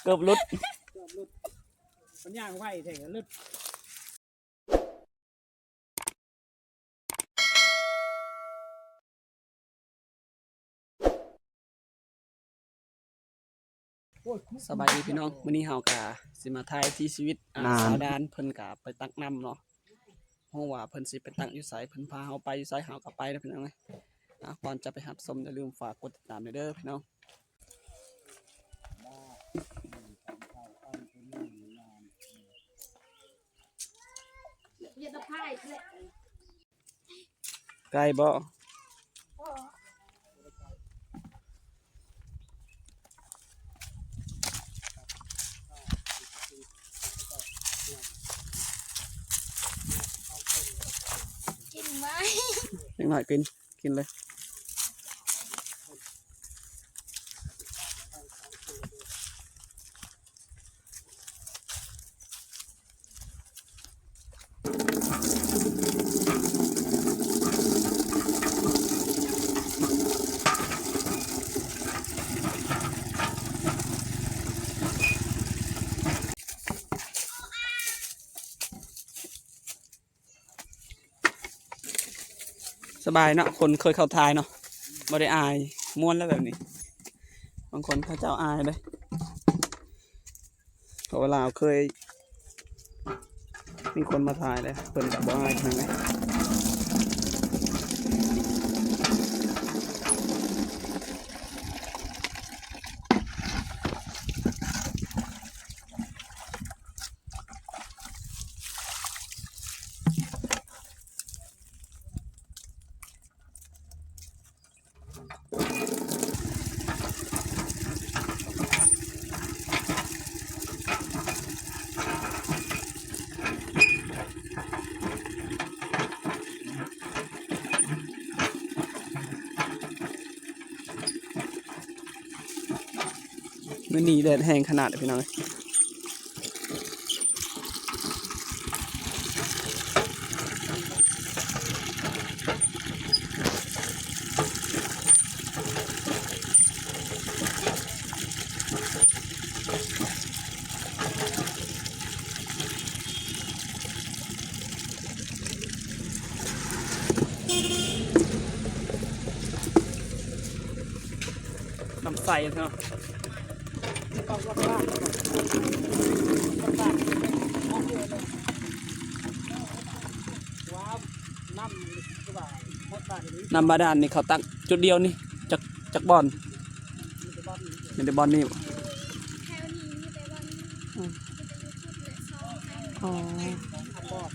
ເກີບຫຼຸດ ເກີບຫຼຸດ ມັນຍ່າງໄວແທ້ ຫຼຸດ. ສະບາຍດີພີ່ນ້ອງ, ມື້ນີ້ເຮົາກະຊິມາຖ່າຍວິຖີຊີວິດ ອ່າ ສາວດານ ເພິ່ນກະໄປຕັກນ້ຳເນາະ, ຮູ້ວ່າເພິ່ນຊິໄປຕັກຢູ່ໃສ, ເພິ່ນພາເຮົາໄປຢູ່ໃສ ເຮົາກະໄປເດີພີ່ນ້ອງເອີຍ. ອ່າ ກ່ອນຈະໄປຮັບຊົມ ຢ່າລືມຝາກກົດຕິດຕາມແດ່ເດີພີ່ນ້ອງ. ໄກບໍ່? ກິນໄວ້ ເດັກນ້ອຍກິນ ກິນເລີຍ. ສະບາຍເນາະ ຄົນເຄີຍເຂົ້າຖ່າຍເນາະ ບໍ່ໄດ້ອາຍ ມ່ວນແລ້ວແບບນີ້. ບາງຄົນເຂົາເຈົ້າອາຍເດ້ ເພາະວ່າລາວເຄີຍມີຄົນມາຖ່າຍເດ້ ເພິ່ນກະບໍ່ອາຍເທົ່າໃດ. ມື້ນີ້ແດດແຮງຂະໜາດເດີພີ່ນ້ອງເອີຍ. ນ້ຳໃສເນາະ ນ້ຳບາດານນີ້ເຂົາຕັກຈຸດດຽວນີ້ ຈັກ ຈັກບ່ອນ? ມີແຕ່ບ່ອນນີ້ບໍ່? ແຖວນີ້ມີແຕ່ບ່ອນນີ້ ອືມ ມີແຕ່ຢູ່ຈຸດລະສອງສາມ ອໍ ສອງສາມບ່ອນ.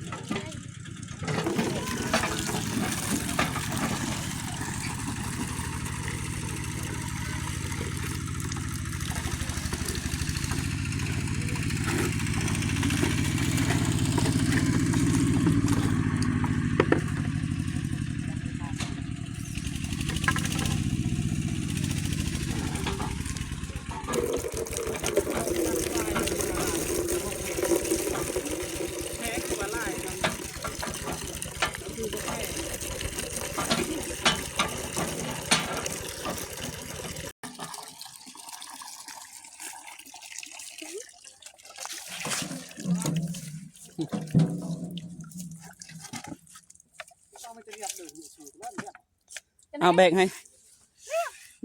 ເອົາແບ່ງໃຫ້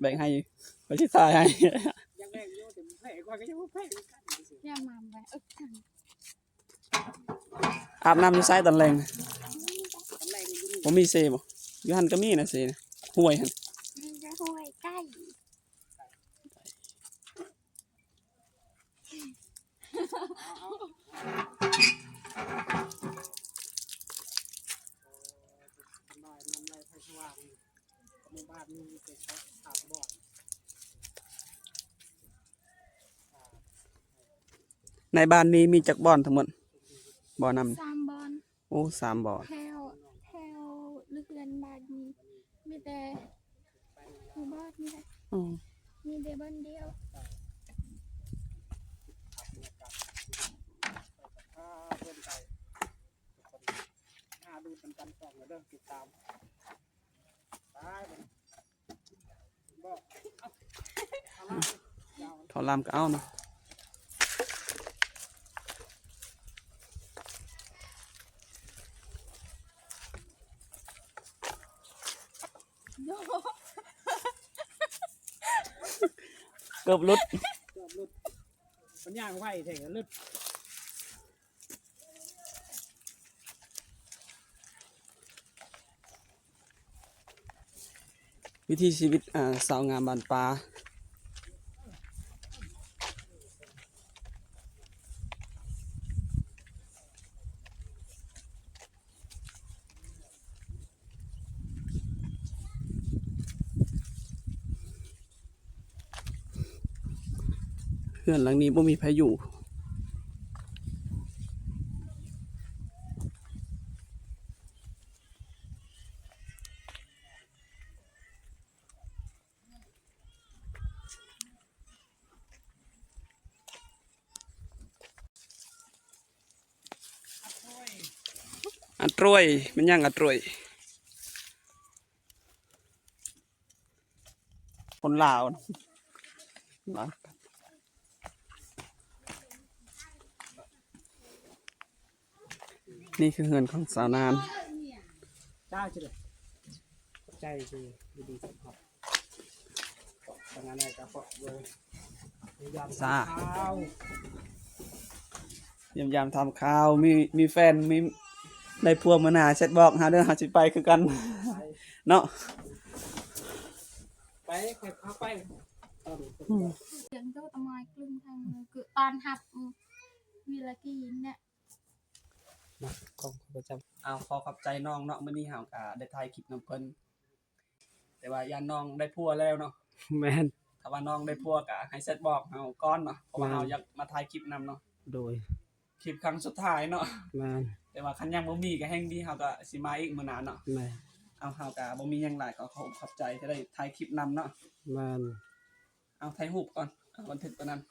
ແບ່ງໃຫ້ ຂ້ອຍຊິຖ່າຍໃຫ້. ຢ່າມາແບບ ອາບນ້ຳຢູ່ໃສຕອນແລງ? ບໍ່ມີເຊບໍ່? ຢູ່ຫັ້ນກໍມີນະເຊນະ ຫ້ວຍຫັ້ນ. ມີແຕ່ຫ້ວຍໃກ້. ໃນບ້ານນີ້ມີຈັກບ່ອນທັງໝົດ? ບໍ່ນຳ ສາມບ່ອນ. ໂອ້ ສາມບ່ອນ. ແຖວ ແຖວເຮືອນບ້ານນີ້ມີແຕ່ໝູ່ບ້ານນີ້ແຫຼະ. ອໍ ມີແຕ່ບ່ອນດຽວ. ເຂົາລາມກໍເອົານະ. ເກີບຫຼຸດ ເກີບຫຼຸດ ມັນຍ່າງໄວແທ້ ຫຼຸດ. ວິຖີຊີວິດ ອາ ຊາວງາມບ້ານປ່າ. ເຮືອນຫຼັງນີ້ບໍ່ມີໃຜຢູ່. ອາໂຕຍ ແມ່ນຫຍັງອາໂຕຍ? ຄົນລາວນະ ນີ້ຄືເຮືອນຂອງສາວນານ. ຈ້າ ຈະໄດ້ ຂອບໃຈທີ່ດີໆ ສຳລັບ ທາງງານໃນກະເພາະໂດຍ ຢ້ຽມຢາມ ສາ ຖາມຂ່າວ ຢ້ຽມຢາມຖາມຂ່າວ ມີ ມີແຟນ ມີ ໄດ້ຜົວມື້ໜ້າແຊັດບອກເຮົາເດີ ເຮົາຊິໄປຄືກັນ ໄປ ເນາະ ໄປ ຄ່ອຍພາໄປ ອືມ ສຽງໂຕຕະມາຍກຶ້ງທາງ ຄືຕ້ອນຮັບ ອືມ ວິລະກີນະ. ນະ ຂອງຂ້າພະເຈົ້າ ເອົາ ຂໍຂອບໃຈນ້ອງເນາະ ມື້ນີ້ເຮົາກະໄດ້ຖ່າຍຄລິບນຳເພິ່ນ ແຕ່ວ່າຢ້ານນ້ອງໄດ້ຜົວແລ້ວເນາະ. ແມ່ນ ຖ້າວ່ານ້ອງໄດ້ຜົວກະໃຫ້ແຊັດບອກເຮົາກ່ອນເນາະ ເພາະວ່າ ແມ່ນ ເຮົາຢາກມາຖ່າຍຄລິບນຳເນາະ ໂດຍ ຄລິບຄັ້ງສຸດທ້າຍເນາະ. ແມ່ນ ແຕ່ວ່າຄັນຍັງບໍ່ມີກະແຮ່ງດີ ເຮົາກະຊິມາອີກມື້ໜ້າເນາະ. ແມ່ນ ເອົາ ເຮົາກະບໍ່ມີຫຍັງຫຼາຍ ຂໍຂອບໃຈທີ່ໄດ້ຖ່າຍຄລິບນຳເນາະ. ແມ່ນ ເອົາ ຖ່າຍຮູບກ່ອນ ເອົາ ບັນທຶກຕົວນັ້ນ.